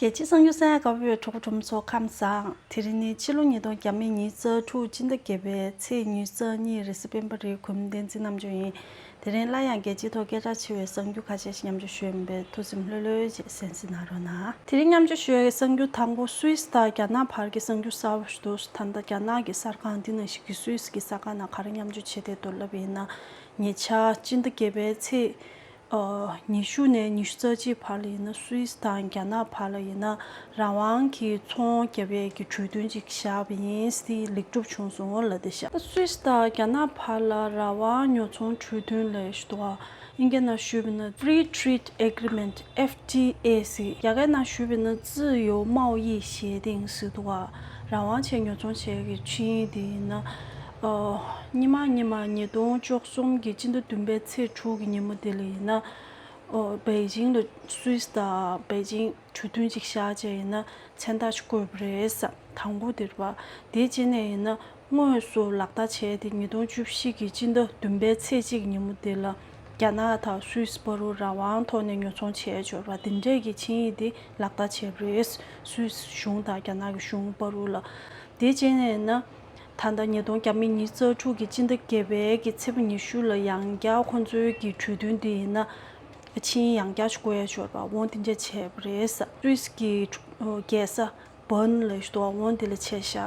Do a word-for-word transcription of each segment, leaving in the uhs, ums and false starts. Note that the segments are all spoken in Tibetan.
རྒྱལ་སྤྱིའི་གསར་འགྱུར་གསན་ཡག་ག་བའི་གྲོགས་པོ་གྲོགས་མོ་ཚོ་ཁམས་བཟང་། དེ་རིང་ནི་ཕྱི་ལོ་ཉིས་སྟོང་ཉི་ཤུ་རྩ་དྲུག་སྤྱི་ཟླ་བརྒྱད་པའི་ཚེས་ཉི་ཤུ་རྩ་གཉིས་རེད། གཟའ་སྤེན་པ་རེད། གུས་མོ་བསྟན་འཛིན་རྣམ་དཔྱོད་ཡིན། དེ་རིང་སླར་ཡང་རྒྱལ་སྤྱིའི་ཐོག་སྐད་གྲགས་ཆེ་བའི་གསར་འགྱུར་ཁ་ཤས་ཤིག་མཉམ་སྤྱོད་ཞུ་ཡིན་པས་ཐུགས་སེམས་ལྷོད་ལྷོད་བྱས་གསན་གཟིགས་གནང་རོགས་གནང་། དེ་རིང་མཉམ་སྤྱོད་ཞུ་ཡག་གི་གསར་འགྱུར་དང་པོ་སུད་སི་དང་རྒྱ་ནག་བར་གྱི་གསར་འགྱུར་གསར་པ་ཞིག་འདུག་ད་ལྟ་རྒྱ་ནག་གི་གསར་ཁང་འདི་ནང་བཞིན་གྱི་སུད་སི་གི་གསར་ཁང་ནང་ག་རེ་མཉམ་སྤྱོད་བྱས་བསྡད་འདུག་ལབ་པ་ཡིན་ན། ཉེ་ཆར་སྤྱི་ཟླ་བརྒྱད་པའི་ཚེས་ཨ་ཉི་ཤུ་ནས་ཉི་ཤུ་རྩ་གཅིག་བར་ལ་ཡིན་ན་སུད་སི་དང་རྒྱ་ནག་བར་ལ་ཡིན་ན་རང་དབང་གི་ཚོང་བརྒྱབ་ཡས་ཀྱི་གྲོས་མཐུན་ཅིག་བཞག་པ་ཡིན་ཟེར་ལེགས་གྲུབ་བྱུང་སོང་ལབ་བསྡད་ཤག་སུད་སི་དང་རྒྱ་ནག་བར་ལ་རང་དབང་ཉོ་ཚོང་གྲོས་མཐུན་ལབ་ཡས་ཞིག་འདུག་ག་ཨིན་སྐད་ནང་ཞུས་པ་ཡིན་ན་Free Trade Agreement F T A ཟེར། རྒྱ་སྐད་ནང་ཞུས་པ་ཡིན་ན་自由贸易协定ཟེར་འདུག་ག་རང་དབང་བྱས་ཉོ་ཚོང་བྱས་ཀྱི་ཆིངས་ཡིག་དེ་ཡིན་ན། ཨོ། སྔོན་མ་སྔོན་མ་ཉིས་སྟོང་བཅུ་གསུམ་གྱི་སྤྱི་ཟླ་བདུན་པའི་ཚེས་དྲུག་གི་ཉིན་མོ་དེ་ལ་ཡིན་ན། ཨོ། པེ་ཅིང་ལ་སུད་སི་དང་པེ་ཅིང་གྲོས་མཐུན་ཅིག་བཞག་བྱས་ཡིན་ན་མཚན་རྟགས་ཤིག་བཀོད་པ་རེད་ཟེར། དང་པོ་དེ་རེད་པ། དེ་རྗེས་ནས་ཡིན་ན་དངོས་སུ་ལག་བསྟར་བྱས་ཏེ་ཉིས་སྟོང་བཅུ་བཞི་གི་སྤྱི་ཟླ་བདུན་པའི་ཚེས་གཅིག་གི་ཉིན་མོ་དེ་ལ་རྒྱ་ནག་དང་སུད་སི་བར་དུ་རང་དབང་ཐོག་ནས་ཉོ་ཚོང་བྱས་ཆོག་པ་དེ་འདྲས་ཀྱི་ཆིངས་ཡིག་དེ་ལག་བསྟར་བྱས་པ་རེད། སུད་སི་གཞུང་དང་རྒྱ་ནག་གི་གཞུང་བར་དུ་ལ། དེ་རྗེས་ནས་ཡིན་ན། ད་ལྟ་ཉིས་སྟོང་ཉི་ཤུ་རྩ་དྲུག་གི་སྤྱི་ཟླ་བརྒྱད་པའི་གི་ཚེས་པ་ཉི་ཤུ་ལ་ཡང་བསྐྱར་ཁོང་ཚོའི་གི་གྲོས་མཐུན་དེ་ཡིན་ན། ཆིངས་ཡང་བསྐྱར་ཞིག་བཀོད་ཡ་ཆོག་པ་འོང་དེ་འདྲ་བྱས་པ་རེད། སུད་སི་གི་རྒྱལ་ས་བྷརན་ལ་ཞུ་དོ་འོང་དེ་ལ་བྱས་ཤག་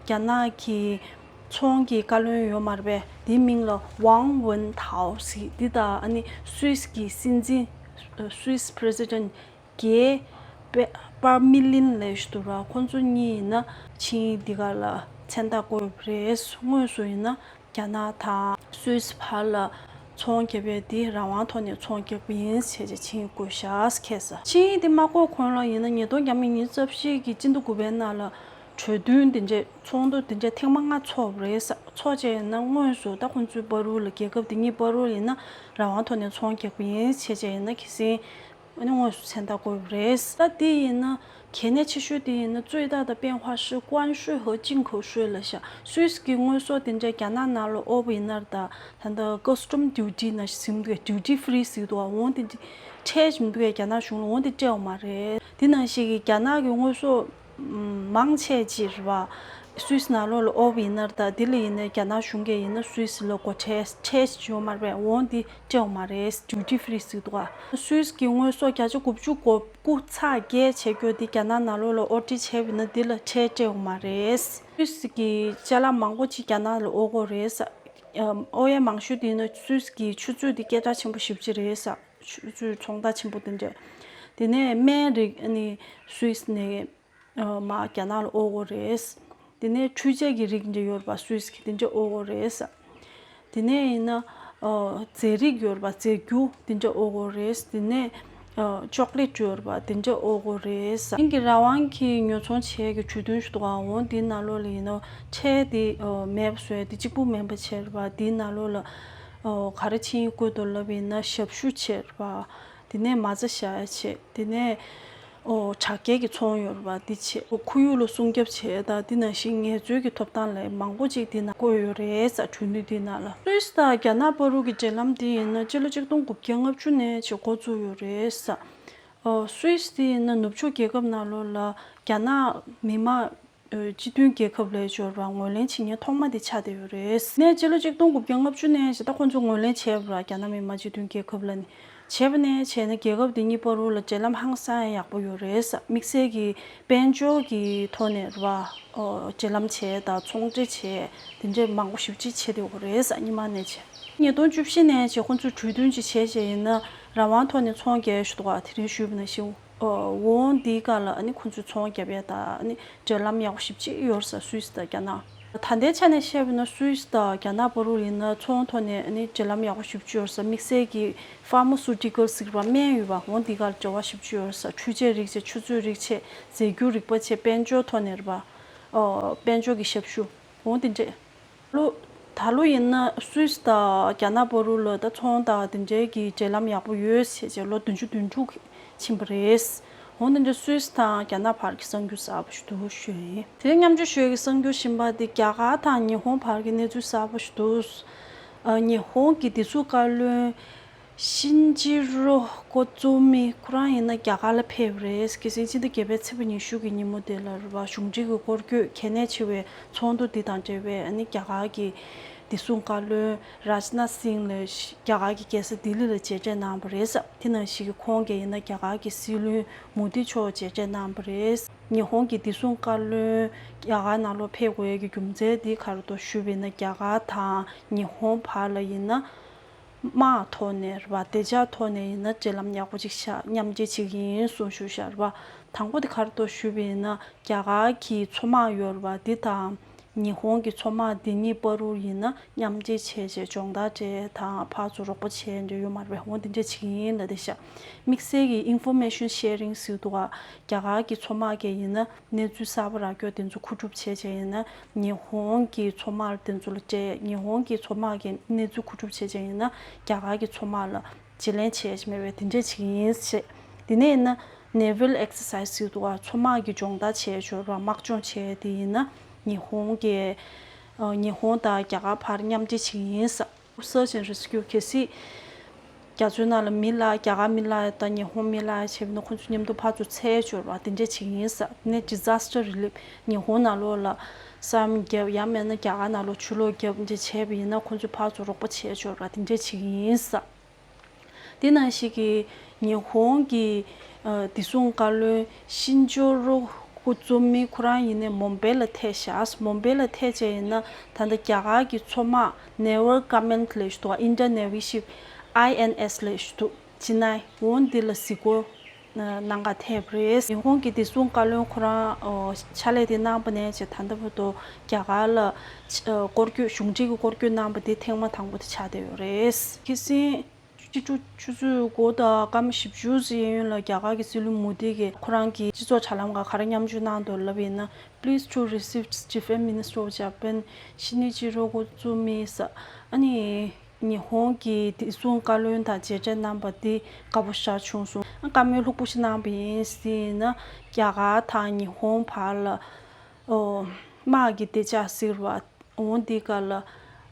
རྒྱ་ནག་གི་ཚོང་གི་བཀའ་བློན་ཡོད་མ་རེད་པས། དེའི་མིང་ལ་ཝང་ཝུན་ཐའོ་ཟེར། འདི་དང་ཨ་ནི་སུད་སི་གི་སྲིད་འཛིན། སུད་སི་President གྱི་པེ་པར་མི་ལིན་ལབ་ཞིག་འདུག་ར། ཁོང་ཚོ་གཉིས་ཡིན་ན་ཆིངས་ཡིག་འདི་ག་ལ་མཚན་རྟགས་བཀོད་པ་རེད། དངོས་སུ་ཡིན་ན་རྒྱ་ནག་དང་སུད་སི་བར་ལ་ཚོང་རྒྱབ་ཡས་འདི་རང་དབང་ཐོག་ནས་ཚོང་རྒྱག་པ་ཡིན་ཞེས་བྱས་ཆིངས་ཡིག་བཀོད་བཞག་ཁ་སང་། ཆིངས་ཡིག་འདི་མ་བཀོད་གོང་ལ་ཡིན་ན་ཉིས་སྟོང་ཉི་ཤུ་རྩ་བཞི་གི་སྤྱི་ཟླ་དགུ་པའི་ནང་ལ་གྲོས་མཐུན་འདི་འདྲས་ཚོགས་འདུ་འདི་འདྲས་ཐེངས་མ་ལྔ་ཚོགས་པ་རེད། ཚོགས་བྱས་ཡིན་ན་དངོས་སུ་ད་ཁོང་ཚོའི་བར་དུ་ལ་རྒྱལ་ཁབ་འདི་གཉིས་བར་དུ་ལ་ཡིན་ན་རང་དབང་ཐོག་ནས་ཚོང་རྒྱག་པ་ཡིན་ཞེས་བྱས་ཡིན་ན་ཁ་སང་། ཨ་ནི་དངོས་སུ་མཚན་རྟགས་བཀོད་པ་རེད། ད་དེ་ཡིན་ན་གལ་གནད་ཆེ་ཤོས་དེ་ཡིན་ན་最大的变化是关税和进口税ལབ་ཤག་སུད་སི་གི་དངོས་ཟོག་དེ་འདྲ་རྒྱ་ནག་ནང་ལ་འོར་བ་ཡིན་ན་ད་ད་ལྟ་ཀ་སི་ཊམ་ཌིའུ་ཊི་ནང་བཞིན་འདུག་གས། ཌིའུ་ཊི་ཧྥི་རི་ཟེར་འདུག་ག་འོང་དེ་འདྲ་ཁྲལ་བཞིན་འདུག་གས། རྒྱ་ནག་གཞུང་ལ་འོང་དེ་སྤྲད་ཡོད་མ་རེད། དེ་ནང་བཞིན་གྱི་རྒྱ་ནག་གི་དངོས་ཟོག་མང་ཆེ་ཅིག་རེད་པ། སུད་སི་ནང་ལོགས་ལ་འོར་བ་ཡིན་ན་ད་དེ་ལ་ཡིན་ན་རྒྱ་ནག་གཞུང་གིས་ཡིན་ན་སུད་སི་ལ་སྒོ་ཁྲལ་ཁྲལ་ཞིག་ཡོད་མ་རེད། འོང་དེ་སྤྲད་ཡོད་མ་རེད། ཌིའུ་ཊི་ཧྥི་རི་ཟེར་འདུག་ག་སུད་སི་གི་དངོས་ཟོག་བརྒྱ་ཆ་དགུ་བཅུ་གོ་དགུ་ཚེག་བརྒྱད་བྱེད་རྒྱུ་དེ་རྒྱ་ནག་ནང་ལོགས་ལ་འོར་འདྲེན་བྱས་པ་ཡིན་ན་དེ་ལ་ཁྲལ་སྤྲད་ཡོད་མ་རེད། སུད་སི་གི་ཅ་ལག་མང་པོ་ཅིག་རྒྱ་ནག་ལ་འོར་གྱི་ཡོད་རེད། ཨམ། འོར་ཡས་མང་ཤོས་དེ་ཡིན་ན་སུད་སི་གི་ཆུ་མཛོད་དེ་སྐད་གྲགས་ཆེན་པོ་ཞེ་པོ་ཅིག་རེད། ཆུ་མཛོད་ཚོང་རྟགས་ཆེན་པོ་དེ་འདྲ། དེ་ནས་སྨན་རིགས་ཨ་ནི་སུད་སི་ནས་ཨ་མར་རྒྱ་ནག་ལ་འོར་གྱི་ཡོད་རེད། དེ་ནས་འཕྲུལ་ཆས་ཀྱི་རིགས་འདྲ་ཡོད་རེད་པ། སུད་སི་གི་དེ་འདྲ་འོར་གྱི་ཡོད་རེད། དེ་ནས་ཡིན་ན་ཨ་རྫས་རིགས་ཡོད་རེད་པ། རྫས་འགྱུར་དེ་འདྲ་འོར་གྱི་ཡོད་རེད། དེ་ནས་ཨ་ཅོག་ལེ་ཊི་ཡོད་རེད་པ། དེ་འདྲ་འོར་གྱི་ཡོད་རེད། དེང་གི་རང་དབང་གི་ཉོ་ཚོང་བྱེད་ཀྱི་གྲོས་མཐུན་ཞིག་འདུག་ག་འོང་དེའི་ནང་ལོགས་ལ་ཡིན་ན་ཁྲལ་དེ་ཨ་མེད་པ་བཟོ་ཡས་དེ་གཅིག་པུ་མིན་པ་བྱས་རེད་པ། དེའི་ནང་ལོགས་ལ་ཨ་ག་རེ་ཆིངས་ཡིག་བཀོད་འདུག་ལབ་པ་ཡིན་ན་ཞབས་ཞུ་བྱས་རེད་པ། དེ་ནས་མ་རྩ་བཞག་ཡས་བྱས། དེ་ནས་ཨོ་དྲག་སྐྱེད་ཀྱི་ཚོང་ཡོད་རེད་པ། འདི་བྱས། ཁོར་ཡུག་ལ་སྲུང་སྐྱོབ་བྱས་དང་འདི་ནང་བཞིན་ངལ་རྩོལ་གྱི་ཐོབ་ཐང་ལ་མང་པོ་ཅིག་འདི་ནང་བཀོད་ཡོད་རེད་ཟེར། གྲོས་མཐུན་འདི་ནང་ལ། སུད་སི་དང་རྒྱ་ནག་བར་དུ་གི་འབྲེལ་ལམ་འདི་ཡིན་ན་སྤྱི་ལོ་ཆིག་སྟོང་དགུ་བརྒྱ་ལྔ་བཅུ་ནས་ཅིག་འགོ་བཙུགས་ཡོད་རེད་ཟེར། ཨོ་སུད་སི་འདི་ཡིན་ན་ནུབ་ཕྱོགས་རྒྱལ་ཁབ་ནང་ལོགས་ལ་རྒྱ་ནག་མི་དམངས་ཨོ་སྤྱི་མཐུན་རྒྱལ་ཁབ་ལ་འབྱོར་བ་ངོས་ལེན་བྱེད་མཁན་ཐོག་མ་དེ་ཆགས་བསྡད་ཡོད་རེད། ནས་སྤྱི་ལོ་ཆིག་སྟོང་དགུ་བརྒྱ་ལྔ་བཅུ་ནས་ཞེ་ད་ཁོང་ཚོ་ངོས་ལེན་བྱས་པ་ར། རྒྱ་ནག་མི་དམངས་སྤྱི་མཐུན་རྒྱལ་ཁབ་ལ་ནི། བྱས་པ་ནས་བྱས་ན་རྒྱལ་ཁབ་དེ་གཉིས་བར་དུ་ལ་འབྲེལ་ལམ་ཧང་སང་ཡག་པོ་ཡོད་རེད། དམིགས་བསལ་གྱི་དཔལ་འབྱོར་གྱི་ཐོག་ནས་རེད་པ། ཨོ་འབྲེལ་ལམ་བྱས་དང་ཚོང་འབྲེལ་བྱས་དེ་འདྲས་མང་པོ་ཞེ་པོ་ཅིག་བྱས་བསྡད་ཡོད་རེད་ཟེར། སྔོན་མ་ནས་བྱས། ཉིས་སྟོང་བཅུ་བཞི་ནས་བྱས་ཁོང་ཚོས་གྲོས་མཐུན་ཅིག་བྱས་བྱས་ཡིན་ན་རང་དབང་ཐོག་ནས་ཚོང་རྒྱག་ཡས་ཞུ་འདུག་ག་དེ་རིང་ཞུས་པ་ནང་བཞིན། ཨོ་འོང་འདིའི་སྐབས་ལ་ཨ་ནི་ཁོང་ཚོས་ཚོང་རྒྱབ་ཡས་དང་ཨ་ནི་འབྲེལ་ལམ་ཡག་པོ་ཞེ་པོ་ཅིག་ཡོད་རེད་ཟེར། སུད་སི་དང་རྒྱ་ནག་ད་ལྟའི་ཆ་ནས་བཤད་པ་ན་སུད་སི་དང་རྒྱ་ནག་བར་དུ་ཡིན་ན་ཚོང་ཐོག་ནས་ཨ་ནི་འབྲེལ་ལམ་ཡག་པོ་ཞེ་པོ་ཅིག་ཡོད་རེད་ཟེར། དམིགས་བསལ་གྱི་ཕར་མ་སུ་ཊི་ཀལ་ཟེར་བ་སྨན་ཡོད་པ། འོང་འདིའི་སྐབས་ལ་འབྲེལ་བ་ཞེ་པོ་ཅིག་ཡོད་རེད་ཟེར། འཕྲུལ་ཆས་རིགས་བྱས། ཆུ་མཛོད་རིགས་བྱས། རྫས་འགྱུར་རིག་པ་བྱས། དཔལ་འབྱོར་ཐོག་ནས་རེད་པ། ཨོ་དཔལ་འབྱོར་གྱི་ཞབས་ཞུ། འོང་དེ་འདྲས། ལོ། ད་ལོ་ཡིན་ན་སུད་སི་དང་རྒྱ་ནག་བར་དུ་ལ་ད་ཚོང་དང་དེ་འདྲའི་གི་འབྲེལ་ལམ་ཡག་པོ་ཡོད་ཟེར་བྱས་ལོ་བདུན་ཅུ་དོན་དྲུག་ཕྱིན་པ་རེད། འོང་དེ་འདྲ་སུད་སི་དང་རྒྱ་ནག་བར་གྱི་གསར་འགྱུར་གསར་པ་ཞིག་འདུག་ཞུ་ཡིན། དེ་རིང་མཉམ་སྤྱོད་ཞུ་ཡག་གི་གསར་འགྱུར་གཞན་པ་དེ་རྒྱ་གར་དང་ཉི་ཧོང་བར་གྱི་གནས་ཚུལ་གསར་པ་ཞིག་འདུག་ཨ་ཉི་ཧོང་གི་བདེ་སྲུང་བཀའ་བློན། ཤིན་ཅི་རོ་ཀོ་ཙུ་མི་ཁོ་རང་ཡིན་ན་རྒྱ་གར་ལ་ཕེབས་རེད། སྐྱེས་ཟིན་སྤྱི་ཟླ་བརྒྱད་པའི་ཚེས་པ་ཉི་ཤུ་གི་ཉིན་མོ་དེ་ལ་རེད་བ། གཞུང་འབྲེལ་གྱི་སྐོར་སྐྱོད་གལ་གནད་ཆེ་བའི་ཚོགས་འདུ་འདི་དང་འབྲེལ་བའི་ཨ་ནི་རྒྱ་གར་གྱི་བདེ་སྲུང་བཀའ་བློན་རཱཇ་ནཱཐ་སིང་ལ་རྒྱ་གར་གྱི་རྒྱལ་ས་ལྡི་ལི་ལ་མཇལ་འཕྲད་གནང་བ་རེད། དེ་ནང་བཞིན་གྱི་ཁོང་གིས་ཡིན་ན་རྒྱ་གར་གྱི་སྲིད་བློན་མོ་དི་མཆོག་མཇལ་འཕྲད་གནང་བ་རེད། ཉི་ཧོང་གི་བདེ་སྲུང་བཀའ་བློན་རྒྱ་གར་ནང་ལོགས་ཕེབས་དགོས་ཡས་ཀྱི་རྒྱུ་མཚན་འདི་ག་རེ་འདུག་ཞུས་པ་ཡིན་ན། རྒྱ་གར་དང་ཉི་ཧོང་བར་ལ་ཡིན་ན། དམག་ཐོག་ནས་རེད་བ། བདེ་འཇགས་ཐོག་ནས་ཡིན་ན་འབྲེལ་ལམ་ཡག་པོ་ཅིག་བཞག་མཉམ་འབྲེལ་བྱེད་ཀྱི་ཡིན་གསུངས་ཞུ་བཞག་རེད་བ། དང་པོ་དེ་ག་རེ་འདུག་ཞུས་པ་ཡིན་ན། རྒྱ་གར་གྱི་མཚོ་དམག་ཡོད་རེད་བ། འདི་དང་ཉི་ཧོང་གི་མཚོ་དམག་འདི་གཉིས་བར་དུ་ཡིན་ན་མཉམ་འབྲེལ་བྱས་བྱས་སྦྱོང་བརྡར་སྤྲད་དང་ཕར་ཚུར་རོགས་པ་བྱས་འདྲ་ཡོད་མ་རེད་པས། འོ་འདི་འདྲ་བྱེད་ཀྱི་ཡིན་ལབ་བསྡད་ཤག་དམིགས་བསལ་གྱི་ཨིན་ཕོར་མེ་ཤོན་ཤེ་རིང་ཟེར་འདུག་ག་རྒྱ་གར་གྱི་མཚོ་དམག་གིས་ཡིན་ན། གནས་ཚུལ་གསར་པ་རག་སྐྱོར་དེ་ཚོ་མཁོ་སྒྲུབ་བྱས་བྱས་ཡིན་ན། ཉི་ཧོང་གི་མཚོ་དམག་དེ་ཚོ་ལ་སྤྲད། ཉི་ཧོང་གི་མཚོ་དམག་གིས་གནས་ཚུལ་མཁོ་སྒྲུབ་བྱས་བྱས་ཡིན་ན། རྒྱ་གར་གྱི་མཚོ་དམག་ལ་བརྗེ་ལེན་བྱས་བྱས་མེད་པའི་དེ་འདྲས་བྱེད་ཀྱི་ཡིན་ཞེས། དེ་ནས་ཡིན་ན། Naval Exercise ཟེར་འདུག་ག་མཚོ་དམག་གི་སྦྱོང་བརྡར་བྱས་ཆོག་ར། དམག་སྦྱོང་བྱས་དེ་ཡིན་ན། ཉི་ཧོང་གི་ཨ། ཉི་ཧོང་དང་རྒྱ་གར་བར་མཉམ་འབྲེལ་བྱེད་ཀྱི་ཡིན་ས། Search and Rescue གལ་སྲིད་རྒྱ་མཚོའི་ནང་ལ་མི་བརླག་རྒྱ་གར་མི་བརླག་དང་ཉི་ཧོང་མི་བརླག་བྱས་པ་ན། ཁོང་ཚོ་མཉམ་དུ་ཕར་ཚུར་འཚོལ་ཆོག་ར། དེ་འདྲས་བྱེད་ཀྱི་ཡིན་ས། དེ་ནས་Disaster Relief ཉི་ཧོང་ནང་ལོགས་ལ་ས་ཡོམ་བརྒྱབ། ཡང་མིན་ན་རྒྱ་གར་ནང་ལོགས་ཆུ་ལོག་བརྒྱབ་འདྲས་བྱས་པ་ཡིན་ན། ཁོང་ཚོ་ཕར་ཚུར་རོགས་པ་བྱས་ཆོག་ར། དེ་འདྲས་བྱེད་ཀྱི་ཡིན་ས། དེ་ནང་བཞིན་གྱི་ཉི་ཧོང་གི་ཨ། བདེ་སྲུང་བཀའ་བློན་ཤིན་ཇོ་རོ་ཀུ་ཙུ་མི་ཁོ་རང་ཡིན་ནའི་མོམ་བེ་ལ་ཐད་ཤག་མོམ་བེ་ལ་ཐད་བྱས་ཡིན་ན། ད་ལྟ་རྒྱ་གར་གྱི་མཚོ་དམག་Naval Command ལབ་ཞིག་འདུག Indian Navy ship I N S ལབ་ཞིག་འདུག Chennai འོ་འདི་ལ་གཟིགས་སྐོར་གནང་ག་ཐད་པ་རེད། ཉི་ཧོང་གི་བདེ་སྲུང་བཀའ་བློན་ཁོ་རང་ཕྱག་ལས་དེ་གནང་པ་ནས་བྱས་ད་ལྟ་བར་དུ་རྒྱ་གར་ལ་སྐོར་སྐྱོད་གཞུང་འབྲེལ་གྱི་སྐོར་སྐྱོད་གནང་པ་དེ་ཐེངས་མ་དང་པོ་དེ་ཆགས་བསྡད་ཡོད་རེད། ཁ་སང་ཕྱི་དྲོ་ཆུ་ཚོད་དགུ་དང་སྐར་མ་བཞི་བཅུ་ཙམ་གཡས་གཡོན་ལ་རྒྱ་གར་གྱི་སྲིད་བློན་མོ་དི་གིས་ཁོ་རང་གི་སྤྱི་ཚོགས་དྲ་ལམ་སྒང་ག་རེ་མཉམ་སྤྱོད་གནང་འདུག་ལབ་ཡིན་ན། Pleased to receive Defense Minister of Japan Shinichiro Koizumi ཟེར། ཨ་ནི་ཉི་ཧོང་གི་བདེ་སྲུང་བཀའ་བློན་དང་མཇལ་འཕྲད་གནང་པ་འདི་དགའ་པོ་ཞེ་དྲག་བྱུང་སོང་། བཀའ་མོལ་ལྷུག་པོ་ཞིག་གནང་པ་ཡིན་ཟེར་ན། རྒྱ་གར་དང་ཉི་ཧོང་བར་ལ་ཨོ་དམག་གི་བདེ་འཇགས་ཟེར་བ། འོ་འདི་ག་ལ།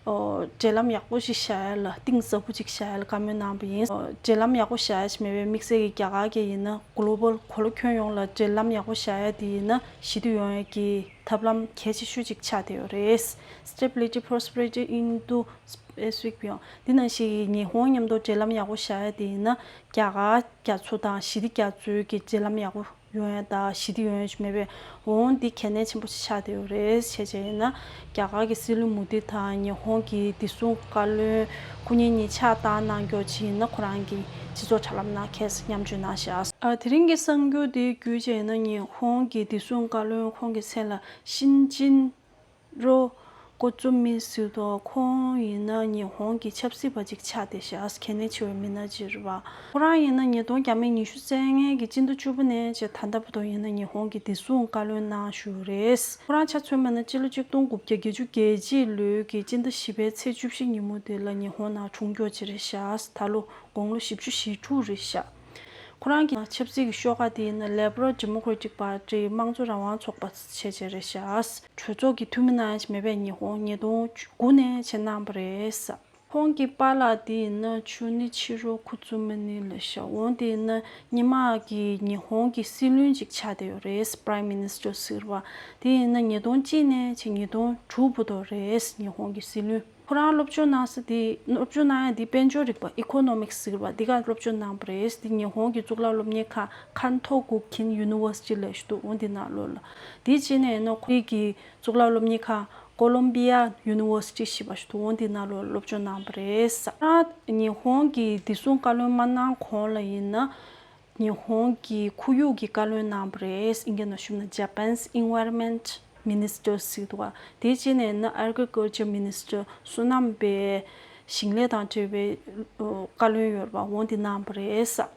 ཨོ་འབྲེལ་ལམ་ཡག་པོ་ཞིག་བཞག་ཡ་ལ་གཏིང་ཟབ་པོ་ཅིག་བཞག་ཡ་ལ་བཀའ་མོལ་གནང་པ་ཡིན། ཨོ་འབྲེལ་ལམ་ཡག་པོ་བཞག་ཡ་ཞིག་མེད་པའི་དམིགས་བསལ་གྱི་རྒྱ་གར་གྱི་ཡིན་ན་གོ་ལོ་བལ་གོ་ལ་ཁྱོན་ཡོངས་ལ་འབྲེལ་ལམ་ཡག་པོ་བཞག་ཡ་དེ་ཡིན་ན་ཞི་བདེ་ཡོང་ཡ་གི་ཐབས་ལམ་གལ་ཆེ་ཤོས་ཅིག་ཆགས་བསྡད་ཡོད་རེད། Stability, prosperity in the Pacific beyond འདི་ནང་བཞིན་ཉི་ཧོང་མཉམ་དུ་འབྲེལ་ལམ་ཡག་པོ་བཞག་ཡ་དེ་ཡིན་ན་རྒྱ་གར་རྒྱ་མཚོ་དང་ཞི་བདེ་རྒྱ་མཚོའི་གི་འབྲེལ་ལམ་ཡག་པོ། ཡོང་ཡ་དང་ཞི་བདེ་ཡོང་ཡ་ཞིག་མེད་པས། འོང་འདི་གལ་གནད་ཆེན་པོ་ཞིག་ཆགས་བསྡད་ཡོད་རེད། བྱས་བྱས་ཡིན་ན་རྒྱ་གར་གྱི་སྲིད་བློན་མོ་དི་དང་ཉི་ཧོང་གི་བདེ་སྲུང་བཀའ་བློན་ཁོ་གཉིས་གཉིས་ཕྱག་བཏང་གནང་རྒྱུ་ཅིག་ཡིན་ན་ཁོ་རང་གི་སྤྱི་ཚོགས་དྲ་ལམ་ནང་ཁྱེད་མཉམ་སྤྱོད་གནང་ཤག་ཨ་དེ་རིང་གི་གསར་འགྱུར་འདི་བརྒྱུད་བྱས་ཡིན་ན་ཉི་ཧོང་གི་བདེ་སྲུང་བཀའ་བློན་ཁོང་གི་མཚན་ལ་ཤིན་ཅིན། རོ། ཀོ་ཙུ་མི་ཟེར་དུས་ཁོང་ཡིན་ན་ཉི་ཧོང་གི་ཆབ་སྲིད་པ་ཅིག་ཆགས་བསྡད་ཤག་གལ་གནད་ཆེ་བའི་མི་སྣ་ཅིག་རེད་པ། ཁོ་རང་ཡིན་ན་ཉིས་སྟོང་བརྒྱ་མེད་ཉི་ཤུ་རྩ་ལྔའི་གི་སྤྱི་ཟླ་བཅུ་པ་ནས་བྱས་ད་ལྟ་བར་དུ་ཡིན་ན་ཉི་ཧོང་གི་བདེ་སྲུང་བཀའ་བློན་གནང་བཞུགས་རེད། ཁོ་རང་ཆ་མཚོན་པ་ན་སྤྱི་ལོ་ཆིག་སྟོང་དགུ་བརྒྱ་བརྒྱད་ཅུ་གྱ་གཅིག་ལོའི་གི་སྤྱི་ཟླ་བཞི་པའི་ཚེས་བཅུ་བཞི་ཉིན་མོ་དེ་ལ་ཉི་ཧོང་ནང་འཁྲུངས་མཆོག་ཅིག་རེད་ཤག་ད་ལོ་དགུང་ལོ་བཞི་བཅུ་ཞེ་དྲུག་རེད་ཤག་ཁོ་རང་གི་ཆབ་སྲིད་ཀྱི་ཤོག་ཁག་དེ་ཡིན་ན་Liberal Democratic Party དམངས་གཙོ་རང་དབང་ཚོགས་པ་བྱས་བྱས་རེད་ཤག་གྲོས་ཚོགས་ཀྱི་འཐུས་མི་གནང་ཡ་ཞིག་མེད་པས་ཉི་ཧོང་ཉིས་སྟོང་དགུ་ནས་བྱས་གནང་པ་རེད། ཁོང་གི་པཱ་ལགས་དེ་ཡིན་ན་ཆུ་ནི་ཆི་རོ་ཁུ་ཙུ་མི་ནི་ལབ་ཤག་འོང་དེ་ཡིན་ན་སྔོན་མ་གི་ཉི་ཧོང་གི་སྲིད་བློན་ཅིག་ཆགས་བསྡད་ཡོད་རེད། Prime Minister ཟེར་བ་དེ་ཡིན་ན་ཉིས་སྟོང་གཅིག་ནས་བྱས་ཉིས་སྟོང་དྲུག་བར་དུ་རེད། ཉི་ཧོང་གི་སྲིད་བློན། ཁོ་རང་སློབ་སྦྱོང་གནང་ས་དེ་སློབ་སྦྱོང་གནང་ཡ་དེ་དཔལ་འབྱོར་རིག་པ་Economics ཟེར་བ་འདི་ག་སློབ་སྦྱོང་གནང་པ་རེད། དེ་ཉི་ཧོང་གི་གཙུག་ལག་སློབ་གཉེར་ཁང་Kanto Kugen University ལབ་ཞིག་འདུག་འོ་འདི་ནང་ལོགས་ལ། དེ་རྗེས་ནས་ཡིན་ན་ཁོ་རང་གི་གཙུག་ལག་སློབ་གཉེར་ཁང་Columbia University ཞེས་པ་ཞིག་འདུག་འོ་འདི་ནང་ལོགས་སློབ་སྦྱོང་གནང་པ་རེད། ཁོ་རང་ཉི་ཧོང་གི་བདེ་སྲུང་བཀའ་བློན་མ་གནང་གོང་ལ་ཡིན་ན། ཉི་ཧོང་གི་ཁོར་ཡུག་གི་བཀའ་བློན་གནང་བ་རེད། དབྱིན་སྐད་ནང་ཞུས་ན་Japan's Environment Minister ཟེར་འདུག་ག་དེའི་རྗེས་ནས་ཡིན་ན་Agriculture Minister སོ་ནམ་པའི་ཞིང་ལས་དང་འབྲེལ་བའི་ཨོ་བཀའ་བློན་ཡོད་རེད་པ། འོ་འདི་གནང་བ་རེད།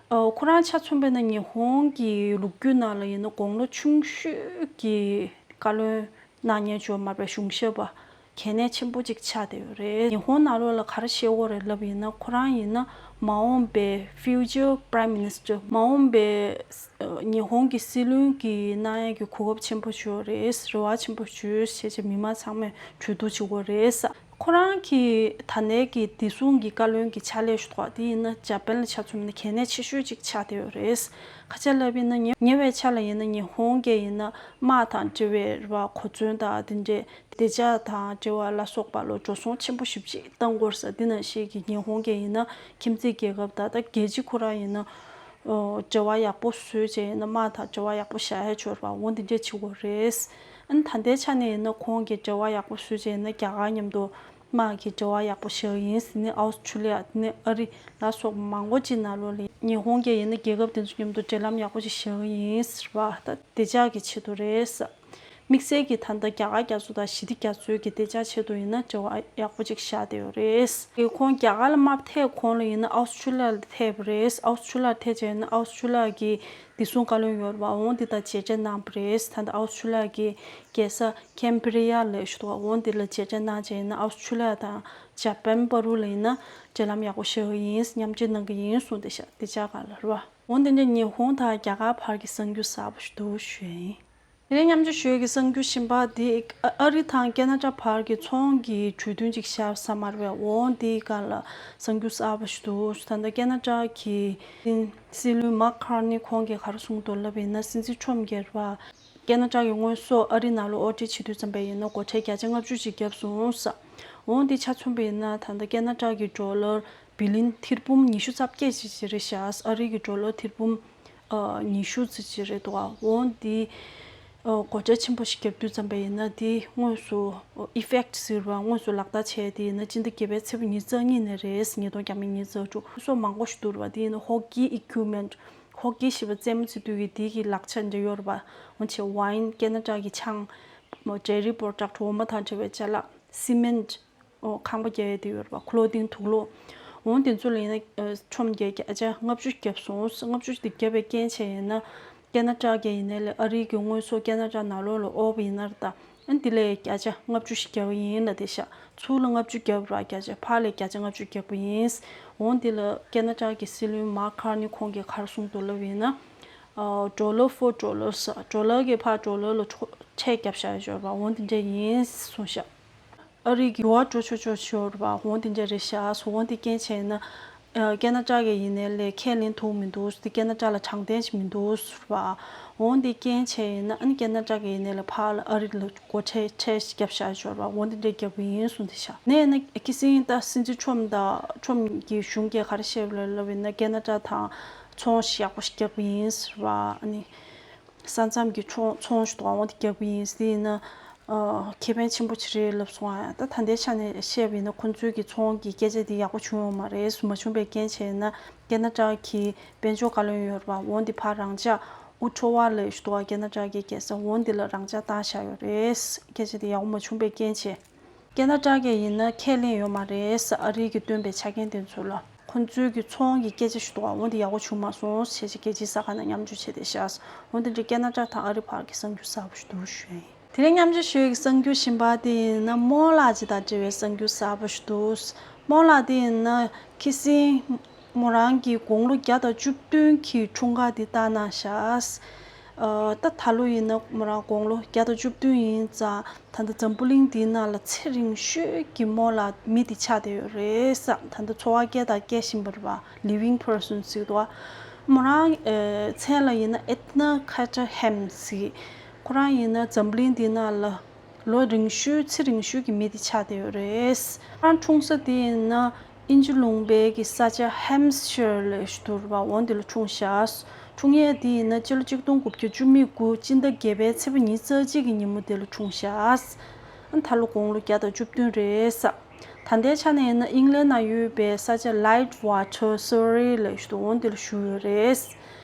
ཨོ་ཁོ་རང་ཆ་མཚོན་པ་ཡིན་ན་ཉི་ཧོང་གི་ལོ་རྒྱུས་ནང་ལ་ཡིན་ན་དགུང་ལོ་ཆུང་ཤོས་ཀྱི་བཀའ་བློན་གནང་མཁན་ཅིག་ཡོད་མ་རེད་པ། གཞུང་ཞབས་པ། གལ་གནད་ཆེན་པོ་ཅིག་ཆགས་བསྡད་ཡོད་རེད། ཉི་ཧོང་ནང་ལོགས་ལ་ག་རེ་བཤད་ཡོད་རེད་ལབ་ཡིན་ན། ཁོ་རང་ཡིན་ན་མ་འོངས་པའི་Future Prime Minister མ་འོངས་པའི་ཉི་ཧོང་གི་སྲིད་བློན་གྱི་གནང་ཡས་ཀྱི་གོ་སྐབས་ཆེན་པོ་ཅིག་ཡོད་རེད། རེ་བ་ཆེན་པོ་ཅིག་ཡོད་བྱས་བྱས་མི་མང་ཚང་མས་གྲོས་བསྡུར་བྱེད་ཀྱི་ཡོད་རེད། ཁོ་རང་གི་ད་ལྟའི་གི་བདེ་སྲུང་གི་བཀའ་བློན་གྱི་ཕྱག་ལས་ཞུ་ཐོག་དེ་ཡིན་ན་འཇར་པན་ལ་ཆ་མཚོན་ན་གལ་གནད་ཆེ་ཤོས་ཅིག་ཆགས་བསྡད་ཡོད་རེད། ཁ་ཆ་ལབ་ཡིན་ན་ཉེ་ཉེ་བའི་ཆ་ལ་ཡིན་ན་ཉི་ཧོང་གི་ཡིན་ན་དམག་དང་འབྲེལ་བའི་རེད་བ། གོ་མཚོན་དང་དེ་འདྲའི་བདེ་འཇགས་དང་འབྲེལ་བ་ལ་སོགས་པ་ལ་འགྲོ་སོང་ཆེན་པོ་ཞེ་པོ་ཅིག་བཏང་དགོས་ས། འདི་ནང་བཞིན་གྱི་ཉི་ཧོང་གི་ཡིན་ན་ཁྱིམ་མཚེས་རྒྱལ་ཁབ་དང་ད་རྒྱལ་སྤྱི་ཁོ་རང་ཡིན་ན་འབྲེལ་བ་ཡག་པོ་བཟོས་བྱས་ཡིན་ན་དམག་དང་འབྲེལ་བ་ཡག་པོ་བཞག་ཡ་ཆོར་བ་འོ་འདི་འདྲས་བྱེད་དགོས་རེད། ཨ་ནི་ད་ལྟའི་ཆ་ནས་ཡིན་ན་ཁོང་གི་འབྲེལ་བ་ཡག་པོ་བཟོས་བྱས་ཡིན་ན་རྒྱ་གར་མཉམ་དུ་དམག་གི་འབྲེལ་བ་ཡག་པོ་བཞག་གི་ཡིན་ཟེར་ནས། ཨའོ་སི་ཁྲུ་ལི་ཡ་དེ་ནས་ཨ་རི་ལ་སོགས་པ་མང་པོ་ཅིག་ནང་ལོགས་ལ་ཉི་ཧོང་གི་ཡིན་ན་རྒྱལ་ཁབ་དེ་ཚོ་མཉམ་དུ་འབྲེལ་ལམ་ཡག་པོ་ཅིག་བཞག་གི་ཡིན་ཟེར་བ། ད་བདེ་འཇགས་ཀྱི་ཆེད་དུ་རེད། དམིགས་བསལ་གྱི་ད་ལྟ་རྒྱ་གར་རྒྱ་མཚོ་དང་ཞི་བདེ་རྒྱ་མཚོའི་གི་བདེ་འཇགས་ཆེད་དུ་ཡིན་ན་འབྲེལ་བ་ཡག་པོ་ཅིག་བཞག་བསྡད་ཡོད་རེད། ཁོང་རྒྱ་གར་ལ་མ་ཐེབས་གོང་ལ་ཡིན་ན་ཨའོ་སི་ཁྲུ་ལི་ཡ་ལ་ཐེབས་པ་རེད། ཨའོ་སི་ཁྲུ་ལི་ཡ་ལ་ཐེབས་བྱས་ན་ཨའོ་སི་ཁྲུ་ལི་ཡ་གི་བདེ་སྲུང་བཀའ་བློན་ཡོད་རེད་བ། འོང་འདི་དང་མཇལ་འཕྲད་གནང་བ་རེད། ད་ལྟ་ཨའོ་སི་ཁྲུ་ལི་ཡ་གི་རྒྱལ་ས་ཁེམ་བྷི་རི་ཡ་ལ་ཞུ་དོག་འོང་འདི་ལ་མཇལ་འཕྲད་གནང་བྱས་ན་ཨའོ་སི་ཁྲུ་ལི་ཡ་དང་འཇར་པན་བར་དུ་ལ་ཡིན་ན་འབྲེལ་ལམ་ཡག་པོ་བཞག་གི་ཡིན། མཉམ་འབྲེལ་གནང་གི་ཡིན་གསུངས་ཏེ་ཤག་དེ་ཅག་ག་ལ་རེད་བ། འོང་དེ་འདྲ་ཉི་ཧོང་དང་རྒྱ་གར་བར་གྱི་གསར་འགྱུར་གསར་པ་ཞིག་འདུག་ཞུ་ཡ་ཡིན། དེ་རིང་མཉམ་སྤྱོད་ཞུ་ཡས་ཀྱི་གསར་འགྱུར་གཞན་པ་འདི་ཨ་རི་དང་ཁེ་ན་ཌ་བར་གྱི་ཚོང་གི་གྲོས་མཐུན་ཅིག་བཞག་ས་མ་རེད་པས། འོང་འདིའི་སྒང་ལ་གསར་འགྱུར་གསར་པ་ཞིག་འདུག་ད་ལྟ་ཁེ་ན་ཌ་གི་སྲིད་བློན་མག་ཁར་ནི་ཁོང་གིས་ག་རེ་གསུངས་འདུག་ལབ་ཡིན་ན། སྲིད་འཛིན་ཁྲོམ་གྱིས་རེད་པ། ཁེ་ན་ཌ་གི་དངོས་ཟོག་ཨ་རི་ནང་ལ་དབོར་འདྲེན་བྱེད་དུས་ཙམ་པ་ཡིན་ན་སྒོ་ཁྲལ་བརྒྱ་ཆ་ལྔ་བཅུ་ཞིག་བརྒྱབ་སོང་ཟེར། འོང་འདི་ཆ་མཚོན་པ་ཡིན་ན་ད་ལྟ་ཁེ་ན་ཌ་གི་ཌོ་ལར་བི་ལིན་ཐེར་འབུམ་ཉི་ཤུ་རྩ་བརྒྱད་ཅིག་ཅིག་རེད་ཤག་ཨ་རི་གི་ཌོ་ལར་ཐེར་འབུམ་ཉི་ཤུ་ཙམ་ཅིག་རེད་འདུག་འོང་འདི་སྒོ་ཁྲལ་ཆེན་པོ་ཞིག་བརྒྱབ་དུས་ཙམ་པ་ཡིན་ན་འདི་དངོས་སུ་ཨི་ཕེག་ཊི་ཟེར་བ་དངོས་སུ་ལག་བསྟར་བྱས་དེ་ཡིན་ན་སྤྱི་ཟླ་བརྒྱད་པའི་ཚེས་པ་ཉི་ཤུ་རྩ་གཉིས་ནས་རེད། ཉིས་སྟོང་ཉི་ཤུ་རྩ་དྲུག་སོགས་མང་པོ་ཞིག་འདུག་རེད་པ། འདི་ཡིན་ན་ཧོ་ཀི་ཨི་ཀུ་མེན་ཊི། ཧོ་ཀི་ཞེས་པ་རྩེད་མོ་རྩེ་དུས་ཀྱི་དེ་གི་ལག་ཆ་འདྲ་ཡོད་རེད་པ། འོ་བྱས་ཝའིན་ཁེ་ན་ཌ་གི་ཆང་། མོ་ཌེ་རི་པོ་རོ་ཌག་འོ་མ་དང་འབྲེལ་བའི་ཅ་ལག་སི་མེན་ཊི། འོ་ཁང་པ་རྒྱག་ཡས་དེ་ཡོད་རེད་པ། ཁོ་ལོ་དིང་དུག་ལོག་འོ་དེ་ཚོ་ལ་ཡིན་ན་ཁྲོམ་རྒྱག་བརྒྱ་ཆ་ལྔ་བཅུ་བརྒྱབ་སོང་། ལྔ་བཅུ་དེ་བརྒྱབ་པའི་རྐྱེན་བྱས་ཡིན་ན་ཁེ་ན་ཌ་གི་ཡིན་ནའི་ལས་ཨ་རི་གི་དངོས་ཟོག་ཁེ་ན་ཌ་ནང་ལོགས་ལ་དབོར་བ་ཡིན་ན་རེད་ད། ཨ་འདི་ལས་བརྒྱ་ཆ་ལྔ་བཅུ་ཞིག་རྒྱག་གི་ཡིན་ལབ་བསྡད་ཤག་ཚུར་ལ་ལྔ་བཅུ་རྒྱབ་ར་བརྒྱ་ཆ་ཕར་ལ་བརྒྱ་ཆ་ལྔ་བཅུ་རྒྱག་པ་ཡིན། འོང་འདི་ལ་ཁེ་ན་ཌ་གི་སྲིད་བློན་མག་ཁར་ནི་ཁོང་གིས་ག་རེ་གསུངས་འདུག་ལབ་ཡིན་ན། ཌོ་ལར་ཕོར་ཌོ་ལར་ཌོ་ལར་གི་ཕར་ཌོ་ལར་ལ་ཁྲལ་བརྒྱབ་བཞག་ཡོད་པ་འོང་འདི་འདྲ་ཡིན་གསུངས་ཤག་ཨ་རི་གི་འགྱུར་བ་འགྲོ་ཆོག་ཆོག་ཤོར་བ་འོང་དེ་འདྲ་རེད་ཤག་འོང་དེ་རྐྱེན་བྱས་ན། ཁེ་ན་ཌ་གི་ཡིན་ནའི་ལས་ཁས་ལེན་ཐུབ་མི་འདུག་དེ་ཁེ་ན་ཌ་ལ་དྲང་བདེན་ཞིག་མི་འདུག་ཟེར་བ། འོང་དེ་རྐྱེན་བྱས་ཡིན་ན་ཨ་ནི་ཁེ་ན་ཌ་གི་ཡིན་ནའི་ལས་ཕར་ལ་ཨ་རི་ལ་སྒོ་ཁྲལ་ཁྲལ་ཞིག་བརྒྱབ་བཞག་ཤོར་བ་འོང་དེ་འདྲ་བརྒྱབ་པ་ཡིན་གསུངས་དེ་ཤག་ནས་ན་ཁི་སིང་ད་སྲིད་འཛིན་ཁྲོམ་དང་ཁྲོམ་གྱི་གཞུང་གིས་ག་རེ་བཤད་པ་ལབ་ལབ་ཡིན་ན་ཁེ་ན་ཌ་དང་ཚོང་ཞིག་ཡག་པོ་ཞིག་བརྒྱབ་པ་ཡིན་ཟེར་བ་ཨ་ནི། ས་མཚམས་ཀྱི་ཚོང་ཚོང་ཞུ་དོགས་འོང་དེ་རྒྱག་པ་ཡིན་ཟེར་ཡིན་ན། ཁེ་ཕན་ཆེན་པོ་ཅིག་རེད་ལབ་སོང་ཨ། ད་ད་ལྟའི་ཆ་ནས་བཤད་པ་ཡིན་ན་ཁོང་ཚོའི་གི་ཚོང་གི་སྐད་ཆ་དེ་ཡག་པོ་བྱུང་ཡོད་མ་རེད། མ་བྱུང་པའི་རྐྱེན་བྱས་ན་ཁེ་ན་ཌ་གི་དཔལ་འབྱོར་བཀའ་བློན་ཡོད་རེད་པ། འོང་དེ་ཕར་རང་འཇགས་ཨུ་ཐོ་བ་ལ་ཞུ་དོགས་ཁེ་ན་ཌ་གི་རྒྱལ་ས་འོང་དེ་ལ་རང་འཇགས་བཏང་བཞག་ཡོད་རེད། སྐད་ཆ་དེ་ཡག་པོ་མ་བྱུང་པའི་རྐྱེན་བྱས། ཁེ་ན་ཌ་གིས་ཡིན་ན་ཁས་ལེན་ཡོད་མ་རེད། ཨ་རི་གིས་བཏོན་པའི་ཆ་རྐྱེན་དེ་ཚོ་ལ་ཁོང་ཚོའི་གི་ཚོང་གི་སྐད་ཆ་ཞུ་དོགས་འོ་དེ་ཡག་པོ་བྱུང་མ་སོང་ཞེས་ཀྱི་རྒྱལ་སྤྱིའི་གསར་ཁང་ནང་མཉམ་སྤྱོད་བྱས་ཏེ་བཞག་འོ་དེ་འདྲའི་ཁེ་ན་ཌ་དང་ཨ་རི་བར་གྱི་གསར་འགྱུར་གསར་པ་ཞིག་འདུག་ཞུ་ཡིན། དེ་རིང་མཉམ་སྤྱོད་ཞུ་ཡི་གི་གསར་འགྱུར་གཞན་པ་དེ་ཡིན་ན་རྨོ་ལགས་ཅིག་དང་འབྲེལ་བའི་གསར་འགྱུར་གསར་པ་ཞིག་འདུག་རྨོ་ལགས་དེ་ཡིན་ན་ཁི་སིང་མོ་རང་གི་དགུང་ལོ་བརྒྱ་དང་བཅུ་བདུན་གྱི་འཁྲུངས་སྐར་དེ་བཏང་གནང་ཤག་ཨ། ད་ད་ལོ་ཡིན་ན་མོ་རང་དགུང་ལོ་བརྒྱ་དང་བཅུ་བདུན་ཡིན་ཙང་ད་ལྟ་འཛམ་བུ་གླིང་འདིའི་ནང་ལ་ཚེ་རིང་ཤོས་ཀྱི་རྨོ་ལགས་མི་དེ་ཆགས་བསྡད་ཡོད་རེད་བསམ། ད་ལྟ་འཚོ་བ་སྐྱེལ་དང་སྐྱེལ་བཞིན་པ་རེད་པ། Living person ཟེར་གྱི་འདུག་བ། མོ་རང་ཨ། མཚན་ལ་ཡིན་ན་Edna Caterham ཟེར། ཁོ་རང་ཡིན་ན་འཛམ་བུ་གླིང་འདིའི་ནང་ལ་ལོ་རིང་ཤོས་ཚེ་རིང་ཤོས་ཀྱི་མི་དེ་ཆགས་བསྡད་ཡོད་རེད། ཁོ་རང་འཁྲུངས་ས་དེ་ཡིན་ན། དབྱིན་ཇི་ལུང་པའི་གི་ས་ཆ་Hampshire ལ་ཞུ་དུར་བ་འོ་འདི་ལ་འཁྲུངས་ཤག་འཁྲུངས་ཡས་འདི་ཡིན་ན་སྤྱི་ལོ་གཅིག་སྟོང་དགུ་བརྒྱ་བཅུ་མེད་དགུ་སྤྱི་ཟླ་བརྒྱད་པའི་ཚེས་པ་ཉི་ཤུ་རྩ་གཅིག་གི་ཉིན་མོ་འདི་ལ་འཁྲུངས་ཤག་ཨ་ད་ལོ་དགུང་ལོ་བརྒྱ་དང་བཅུ་བདུན་རེད་ས། ད་ལྟའི་ཆ་ནས་ཡིན་ན་ཨིང་ལན་ན་ཡོད་པའི་ས་ཆ་Lightwater Surrey ལ་ཞུ་དུ་འོ་འདི་ལ་བཞུགས་ཡོད་རེད།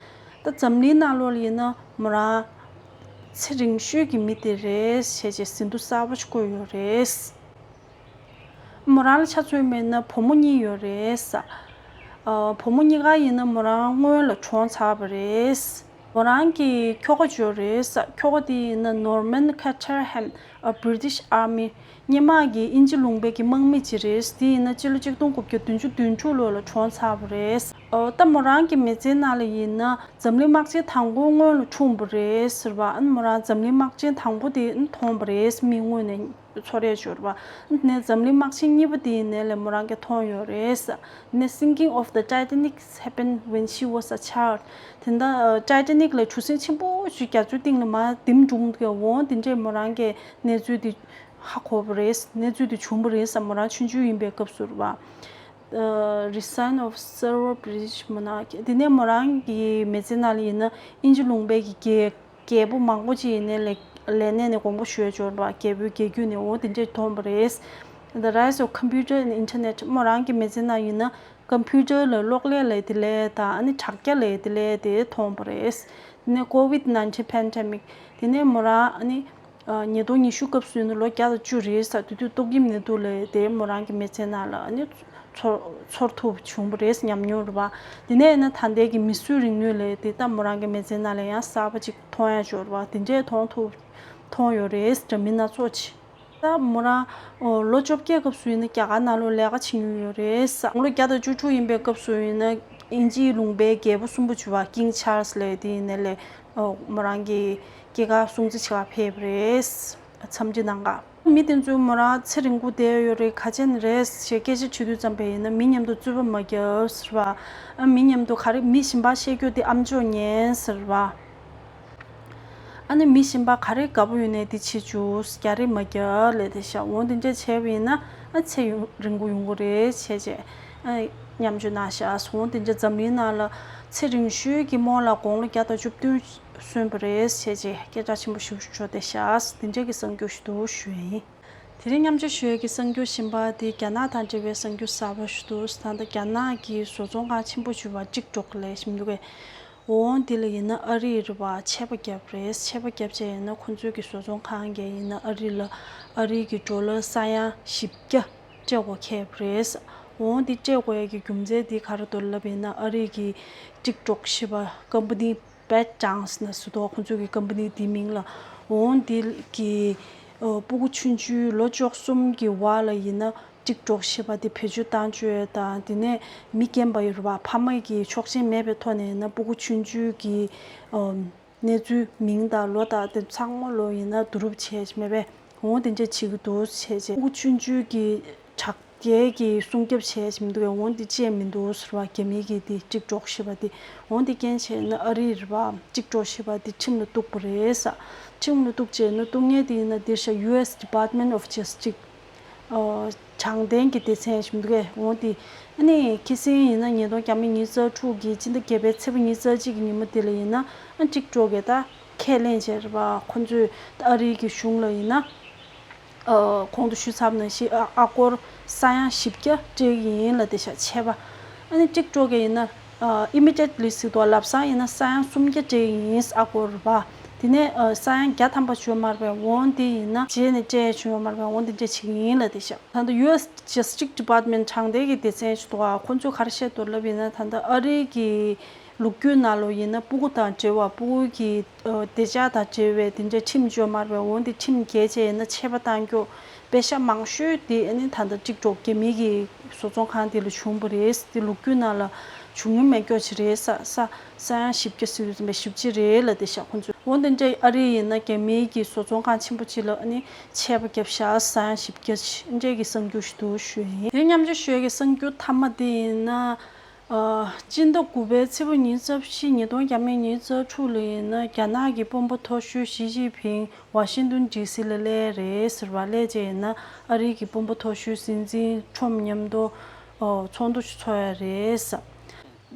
ད་འཛམ་གླིང་ནང་ལོགས་ལ་ཡིན་ན་མོ་རང་ཚེ་རིང་ཤོས་ཀྱི་མི་དེ་རེད་ཞེས་བྱས་ཟིན་ཐོ་གསར་པ་ཞིག་བཀོད་ཡོད་རེད། མོ་རང་ལ་ཆ་མཚོན་པ་ཡིན་ན་བུ་མོ་གཉིས་ཡོད་རེད་ས། ཨ། བུ་མོ་གཉིས་ཀ་ཡིན་ན་མོ་རང་སྔོན་ལ་གྲོངས་ཚར་བ་རེད། མོ་རང་གི་ཁྱོ་ག་ཅིག་ཡོད་རེད་ས། ཁྱོ་ག་དེ་ཡིན་ན་Norman Caterham ཨ། British Army སྔོན་མ་གི་དབྱིན་ཇི་ལུང་པའི་གི་དམག་མི་ཅིག་རེད། དེ་ཡིན་ན་སྤྱི་ལོ་གཅིག་སྟོང་དགུ་བརྒྱ་བདུན་ཅུ་དོན་དྲུག་ལོ་ལ་གྲོངས་ཚར་བ་རེད། ཨོ། ད་མོ་རང་གི་མི་ཚེའི་ནང་ལ་ཡིན་ན་འཛམ་གླིང་དམག་ཆེན་དང་པོ་སྔོན་ལ་འཁྲུངས་པ་རེད་ཟེར་བ། ཨ་ནི་མོ་རང་འཛམ་གླིང་དམག་ཆེན་དང་པོ་དེ་མཐོང་པ་རེད། མིག་ངོས་ནས་ཚོར་ཡས་འབྱོར་བ། ཨ་ནི་འཛམ་གླིང་དམག་ཆེན་གཉིས་པ་དེ་ཡིན་ནའི་ལས་མོ་རང་གིས་མཐོང་ཡོད་རེད། ཨ་ནི་sinking of the Titanic happened when she was a child. དེ་འདྲ་Titanic ལ་གྲུ་གཟིངས་ཆེན་པོ་ཞིག་རྒྱ་མཚོའི་གཏིང་ལ་མར་ལྡེམ་འགྲོ་གི་འོང་། དེ་འདྲས་མོ་རང་གིས་གནས་ཚུལ་དེ་ཧ་གོ་བ་རེད། གནས་ཚུལ་དེ་བྱུང་བ་རེད་ཟེར། མོ་རང་ཆུང་ཆུང་ཡིན་པའི་སྐབས་སུ་རེད་བ། Resign of several British monarch. དེ་ནས་མོ་རང་གི་མི་ཚེ་ནང་ལ་ཡིན་ན་དབྱིན་ཇི་ལུང་པའི་གི་རྒྱལ་རྒྱལ་པོ་མང་པོ་ཅིག་ཡིན་ནའི་ལས་ལས་གནས་ནས་དགོངས་པ་ཞུས་འབྱོར་བ། རྒྱལ་པོའི་རྒྱལ་རྒྱུད་ནས་འོ་དེ་འདྲས་མཐོང་བ་རེད། The rise of computer and internet. མོ་རང་གི་མི་ཚེ་ནང་ཡིན་ན་ཀམ་པུ་ཊར་ལ་གློག་ཀླད་ལས་དེ་ལས་དང་ཨ་ནི་དྲ་རྒྱ་ལས་དེ་ལས་དེ་མཐོང་བ་རེད། དེ་ནས་COVID nineteen pandemic. དེ་ནས་མོ་རང་ཨ་ནི་ཉིས་སྟོང་ཉི་ཤུ་སྐབས་སུ་ཡིན་ན་ལོ་བརྒྱ་དང་བཅུ་རེད་ཟེར། དེ་དུས་ཏོག་དབྱིབས་ནད་དུག་ལས་དེ་མོ་རང་གི་མི་ཚེ་ནང་ལ་ཨ་ནི་ཚོར་ཚོར་ཐུབ་བྱུང་བ་རེད། ཉམས་མྱོང་རེད་བ། དེ་ནས་ཡིན་ན་ད་ལྟའི་གི་མིས་བཟོས་རིག་ནུས་ལས་དེ་ད་མོ་རང་གི་མི་ཚེ་ནང་ལ་ཡང་གསར་པ་ཅིག་མཐོང་ཡ་འབྱོར་བ་དེ་འདྲས་མཐོང་ཐུབ་མཐོང་ཡོད་རེད། འདྲ་མིན་སྣ་ཚོགས་ཅིག་ད་མོ་རང་ཨོ་ལོ་བཅོ་བརྒྱད་སྐབས་སུ་ཡིན་ན་རྒྱ་གར་ནང་ལོགས་ལས་ཀ་བྱེད་མྱོང་ཡོད་རེད་ཟེར། ལོ་བརྒྱ་དང་བཅུ་དྲུག་ཡིན་པའི་སྐབས་སུ་ཡིན་ན་དབྱིན་ཇིའི་ལུང་པའི་རྒྱལ་པོ་གསུམ་པ་བྱུང་བ་King Charles ལས་དེ་ཡིན་ནའི་ལས་ཨོ་མོ་རང་གི་སྐྱེས་སྐར་སྲུང་བརྩི་བྱེད་ག་ཕེབས་པ་རེད། འཚམས་འདྲི་གནང་ག་མི་དེ་ཚོས་མོ་རང་ཚེ་རིང་པོ་བསྡད་ཡོད་རེད། ག་བྱས་ནས་རེད་ཞེས་སྐད་ཆ་དྲིས་དུས་ཙམ་པས་ཡིན་ན་མི་མཉམ་དུ་རྩོད་པ་མ་རྒྱབ་ཟེར་བ། ཨ་མི་མཉམ་དུ་ག་རེ་མི་གཞན་པ་བཤད་རྒྱུ་དེ་ཨམ་ཅོག་ཉན་ཟེར་བ། ཨ་ནི་མི་གཞན་པ་ག་རེ་དགའ་པོ་ཡོད་ནའི་དེ་བྱེད་བཅུག་རྒྱག་རེས་མ་རྒྱག་ལས་དེ་བཞག་འོང་། དེ་འདྲས་བྱས་པ་ཡིན་ན་ཨ་ཚེ་ཡུན་རིང་པོ་ཡོང་གི་རེད་བྱས་རྗེས་ཨ་མཉམ་སྤྱོད་གནང་བཞག་འོང་། དེ་འདྲས་འཛམ་གླིང་ནང་ལ་ཚེ་རིང་ཤོས་ཀྱི་རྨོ་ལགས་དགུང་ལོ་བརྒྱ་དང་བཅུ་བདུན་སོན་པ་རེད་བྱས་རྗེས་སྐད་གྲགས་ཆེན་པོ་ཞིག་ཤོར་བསྡད་བཞག་དེ་འདྲས་ཀྱི་གསར་འགྱུར་ཞིག་འདུག་ཞུ་ཡ་ཡིན། དེ་རིང་མཉམ་སྤྱོད་ཞུ་ཡས་ཀྱི་གསར་འགྱུར་གཞན་པ་དེ་རྒྱ་ནག་དང་འབྲེལ་བའི་གསར་འགྱུར་གསར་པ་ཞིག་འདུག་ད་ལྟ་རྒྱ་ནག་གི་བཟོ་ཚོང་ཁང་ཆེན་པོ་ཞིག་བ་ཀྲིག་ཀྲོག་ལས་ཞིབ་འདུག་གས། འོང་འདི་ལ་ཡིན་ན་ཨ་རིའི་རི་བ་ཆད་པ་བརྒྱབ་རེད། ཆད་པ་བརྒྱབ་བྱས་ཡིན་ན་ཁོང་ཚོའི་གི་བཟོ་ཚོང་ཁང་གིས་ཡིན་ན་ཨ་རི་ལ་ཨ་རིའི་གི་ཌོ་ལར་ས་ཡ་བཞི་བརྒྱ་སྤྲད་དགོས་ཁེལ་བ་རེད། འོང་འདི་སྤྲད་དགོས་ཡ་གི་རྒྱུ་མཚན་འདི་ག་རེ་འདུག་ལབ་ཡིན་ན་ཨ་རིའི་གི་ཀྲིག་ཀྲོག་ཞེས་པ་ཀམ་པ་ནི་པེད་ཀྲང་ན་སུ་དོ་ཁོང་ཚོའི་གི་ཀམ་པ་ནི་འདི་མིང་ལ་འོང་འདི་གི་ཨོ་སྤུ་གུ་ཆུང་ཆུང་ལོ་བཅུ་གསུམ་གི་བར་ལ་ཡིན་ན། ཀྲིག་ཀྲོག་ཞེས་པ་དེ་བེད་སྤྱོད་བཏང་བཅུག་དང་དེ་ནས་མི་རྒན་པ་ཡོད་རེད་བ། ཕ་མ་གི་ཆོག་མཆན་མེད་པའི་ཐོག་ནས་ཡིན་ན་སྤུ་གུ་ཆུང་ཆུང་གི་ཨམ་གནས་ཚུལ་མིང་དང་ལོ་དང་དེ་ཚང་མ་ལོ་ཡིན་ན་བསྡུ་རུབ་བྱས་མེད་པས་འོང་དེ་འདྲས་བྱེད་ཀྱི་འདུག་བྱས་རྗེས་སྤུ་གུ་ཆུང་ཆུང་གི་དྲག་རྒྱལ་གྱི་སྲུང་སྐྱོབ་བྱས་མི་འདུག་གས། འོང་དེ་བཅད་མི་འདུག་ཟེར་བ་རྒྱ་མི་གི་དེ་ཀྲིག་ཀྲོག་ཞེས་པ་དེ་འོང་དེ་རྐྱེན་བྱས་ན་ཨ་རིའི་རེད་བ་ཀྲིག་ཀྲོག་ཞེས་པ་དེ་ཁྲིམས་ལ་གཏུགས་པ་རེད་ས། ཁྲིམས་ལ་གཏུགས་བྱས་ན་གཏུགས་མཁན་དེ་ཡིན་ན་འདིར་ཤ་ཡུ་ཨེས་ཌི་པཱར་ཊི་མེན་ཊི་ཨོཕ་ཇ་སི་ཊིས། ཨོ། དྲང་བདེན་གྱི་སྡེ་ཚན་ཞིག་འདུག་གས། འོ་དེ་ཨ་ནི་ཁ་སང་ཡིན་ན་ཉིས་སྟོང་བརྒྱ་མེད་ཉི་ཤུ་རྩ་དྲུག་གི་སྤྱི་ཟླ་བརྒྱད་པའི་ཚེས་པ་ཉི་ཤུ་རྩ་གཅིག་གི་ཉིན་མོ་དེ་ལ་ཡིན་ན་ཨ་ཀྲིག་ཀྲོག་གིས་ད་ཁས་ལེན་བྱས་རེད་བ། ཁོང་ཚོས་ཨ་རིའི་གི་གཞུང་ལ་ཡིན་ན་ཨོ་གོང་དུ་ཞུས་ཚར་ནང་བཞིན་ཨ་ཨ་སྒོར་ས་ཡ་བཞི་བརྒྱ་སྤྲད་ཀྱི་ཡིན་ལབ་དེ་ཤ་ཆད་པ། ཨ་ནི་ཀྲིག་ཀྲོག་གིས་ཡིན་ན་ཨ་ཨི་མི་ཌི་ཡེ་ཊི་ལི་ཟེར་དུས་ལབ་སང་ཡིན་ན་ས་ཡ་སུམ་བརྒྱ་སྤྲད་ཀྱི་ཡིན་ཨ་སྒོར་རེད་བ། དེ་ནས་ཨ་ས་ཡ་བརྒྱ་ཐམ་པ་བྱུང་མ་རེད་པས། འོང་དེ་ཡིན་ན་རྗེས་ནས་སྤྲད་བྱུང་མ་རེད་པས། འོང་དེ་འདྲས་བྱེད་ཀྱི་ཡིན་ལབ་དེ་ཤ། ད་ལྟ་ཡུ་ཨེས་ཇ་སི་ཊིས་ཌི་པཱར་ཊི་མེན་ཊི་དྲང་བདེན་གྱི་སྡེ་ཚན་ཞིག་འདུག་ག་ཁོང་ཚོས་ག་རེ་བཤད་འདུག་ལབ་ཡིན་ན་ད་ལྟ་ཨ་རིའི་གི་ལོ་རྒྱུས་ནང་ལོགས་ཡིན་ན་སྤུ་གུ་དང་འབྲེལ་བ་སྤུ་གུ་གི་ཨ་བདེ་འཇགས་དང་འབྲེལ་བའི་དེ་འདྲའི་ཁྲིམས་བཅོས་མ་རེད་པས། འོང་དེ་ཁྲིམས་འགལ་བྱས་ཡིན་ན་ཆད་པ་བཏང་རྒྱུ་པེ་ཤ་མང་ཤོས་དེ་ཨ་ནི་ད་ལྟ་ཀྲིག་ཀྲོག་རྒྱ་མི་གི་བཟོ་ཚོང་ཁང་དེ་ལ་བྱུང་བ་རེད། དེ་ལོ་རྒྱུས་ནང་ལ་བྱུང་མྱོང་མེད་རྒྱུ་ཅིག་རེད་ས་ས་ས་ཡ་བཞི་བརྒྱ་ཟེར་དུས་ཙམ་པས་ཞེ་པོ་ཅིག་རེད་ལབ་དེ་ཤ་ཁོང་ཚོས། འོ་དེ་འདྲ་ཨ་རི་ཡིན་ན་རྒྱ་མིའི་གི་བཟོ་ཚོང་ཁང་ཆེན་པོ་ཅིག་ལ་ཨ་ནི་ཆད་པ་བརྒྱབ་ཤག་ས་ཡ་བཞི་བརྒྱ་ཅིག་འདྲའི་གི་གསར་འགྱུར་ཞིག་འདུག་ཞུ་ཡིན། དེ་མཉམ་འཇོག་ཞུ་ཡ་གི་གསར་འགྱུར་མཐའ་མ་དེ་ཡིན་ན། ཨ་སྤྱི་ཟླ་དགུ་པའི་ཚེས་པ་ཉི་ཤུ་རྩ་བཞི་ཉིས་སྟོང་བརྒྱ་མེད་ཉི་ཤུ་རྩ་དྲུག་ལ་ཡིན་ན་རྒྱ་ནག་གི་དཔོན་པོ་མཐོ་ཤོས་ཞི་ཅིན་ཕིང་ཝ་ཤིང་ཏོན་ཌི་སི་ལ་སླེབས་རེད་ཟེར་བ། སླེབས་རྗེས་ཡིན་ན་ཨ་རིའི་གི་དཔོན་པོ་མཐོ་ཤོས་སྲིད་འཛིན་ཁྲོམ་མཉམ་དུ་ཨོ་ཚོགས་འདུ་ཞིག་ཚོགས་ཡ་རེད་ཟེར།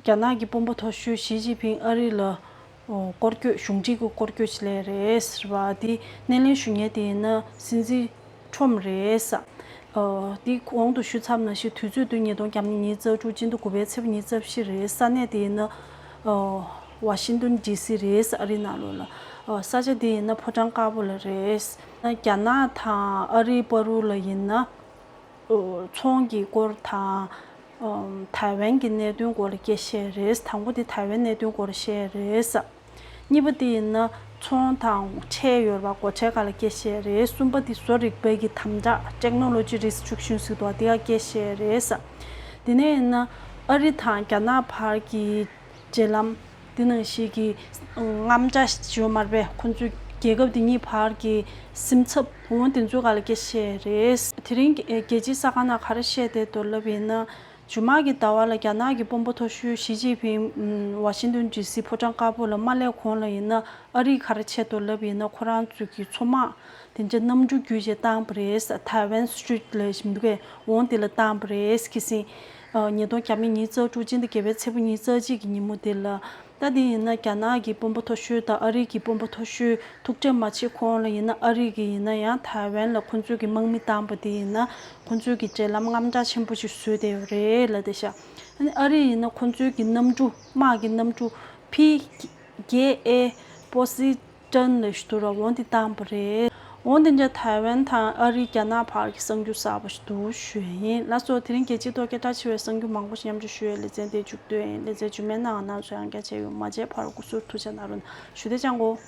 རྒྱ་ནག་གི་དཔོན་པོ་མཐོ་ཤོས་ཞི་ཅིན་ཕིང་ཨ་རི་ལ་ཨོ་སྐོར་སྐྱོད་གཞུང་འབྲེལ་གྱི་སྐོར་སྐྱོད་ཅིག་སླེབས་རེད་ཟེར་བ། དེ་སྣེ་ལེན་ཞུ་མཁན་དེ་ཡིན་ན་སྲིད་འཛིན་ཁྲོམ་རེད་ཟེར། ཨོ་དེ་གོང་དུ་ཞུས་ཚར་ནང་བཞིན་དུས་ཚོད་དུ་ཉིས་སྟོང་བརྒྱ་མེད་ཉི་ཤུ་རྩ་དྲུག་སྤྱི་ཟླ་དགུ་པའི་ཚེས་པ་ཉི་ཤུ་རྩ་བཞི་རེད། ས་གནས་དེ་ཡིན་ན་ཨོ་ཝ་ཤིང་ཏོན་ཌི་སི་རེད་ཟེར། ཨ་རི་ནང་ལོགས་ལ། ཨོ་ས་ཆ་དེ་ཡིན་ན་ཕོ་བྲང་དཀར་པོ་ལ་རེད་ཟེར། རྒྱ་ནག་དང་ཨ་རིའི་བར་དུ་ལ་ཡིན་ན། ཚོང་གི་སྐོར་དང་། ཐའེ་ཝན་གྱི་གནད་དོན་སྐོར་ལ་སྐད་བཤད་རེད། དང་པོ་དེ་ཐའེ་ཝན་གནད་དོན་སྐོར་བཤད་རེད། གཉིས་པ་དེ་ཡིན་ན་ཚོང་དང་ཁྲལ་ཡོད་པ་སྒོ་ཁྲལ་སྒང་ལ་སྐད་བཤད་རེད། གསུམ་པ་དེ་བཟོ་རིག་པའི་གི་དམ་དྲག་Technology Restriction ཟེར་དུས་དེ་ག་སྐད་བཤད་རེད། དེ་ནས་ཡིན་ན་ ཨ་རི་དང་རྒྱ་ནག་བར་གྱི་འབྲེལ་ལམ་འདི་ནང་བཞིན་གྱི་དངངས་འཆར་ཞིག་ཡོད་མ་རེད་པས། ཁོང་ཚོའི་རྒྱལ་ཁབ་འདི་གཉིས་བར་གྱི་སེམས་འཚབ་འོང་དེ་ཚོའི་སྒང་ལ་སྐད་ཆ་བཤད་རེད། དེ་རིང་རྒྱལ་སྤྱིའི་གསར་ཁང་ནང་ག་རེ་བཤད་བསྡད་འདུག་ལབ་ཡིན་ན། ཇུ་མ་གི་ཟླ་བ་ལ་རྒྱ་ནག་གི་དཔོན་པོ་མཐོ་ཤོས་ཞི་ཅིན་ཕིང་ཝ་ཤིང་ཏོན་ཌི་སི་ཕོ་བྲང་དཀར་པོ་ལ་མ་སླེབས་གོང་ལ་ཡིན་ན། ཨ་རིས་ག་རེ་བྱས་འདུག་ལབ་ཡིན་ན། ཁོ་རང་ཚོའི་གི་མཚོ་དམག་དེ་འདྲ་གནམ་གྲུ་བརྒྱུད་བྱས་བཏང་བ་རེད། ཐའེ་ཝན་སི་ཊི་རིཊ་ལབ་བཞིན་འདུག་གས། འོང་དེ་ལ་བཏང་བ་རེད། ཁ་སང་ཉིས་སྟོང་ཉི་ཤུ་རྩ་དྲུག་སྤྱི་ཟླ་བརྒྱད་པའི་ཚེས་པ་ཉི་ཤུ་རྩ་གཅིག་གི་ཉིན་མོ་དེ་ལ། ད་དེ་ཡིན་ན་རྒྱ་ནག་གི་དཔོན་པོ་མཐོ་ཤོས་དང་ཨ་རི་གི་དཔོན་པོ་མཐོ་ཤོས་ཐུག་འཕྲད་མ་བྱེད་གོང་ལ་ཡིན་ན། ཨ་རི་གི་ཡིན་ན་ཡང་ཐའེ་ཝན་ལ་ཁོ་ཚོས་གི་དམག་མི་བཏང་པ་དེ་ཡིན་ན། ཁོ་ཚོས་གི་འབྲེལ་ལམ་དངངས་འཆར་ཆེན་པོ་ཞིག་བཟོས་བསྡད་ཡོད་རེད་ལབ་བསྡད་ཤག་ཨ་ནི་ཨ་རི་ཡིན་ན་ཁོ་ཚོས་གི་གནམ་གྲུ་དམག་གི་གནམ་གྲུ་ཕི་རྒྱལ་ཨེ་པོ་སི་ཊོན་ལབ་ཞིག་འདུག་ར། འོང་དེ་བཏང་པ་རེད། འོང་དེ་འདྲ་ཐའེ་ཝན་དང་ཨ་རི་རྒྱ་ནག་བར་གྱི་གསར་འགྱུར་གསར་པ་ཞིག་འདུག་ཞུ་ཡ་ཡིན། ལགས་སོ། དེ་རིང་རྒྱལ་སྤྱིའི་ཐོག་སྐད་གྲགས་ཆེ་བའི་གསར་འགྱུར་མང་པོ་ཞིག་མཉམ་སྤྱོད་ཞུ་ཡའི་ལེ་ཚན་དེ་མཇུག་བསྡུ་ཡ་ཡིན། ལེ་ཚན་རྗེས་མའི་ནང་ང་རྣམ་ཚོ་ཡང་བསྐྱར་མཇལ་ཡོང་། མ་མཇལ་བར་སྐུ་གཟུགས་ཐུགས་ཅག་གནང་རོགས་གནང་ཞུ། དེ་ཅང་གོ།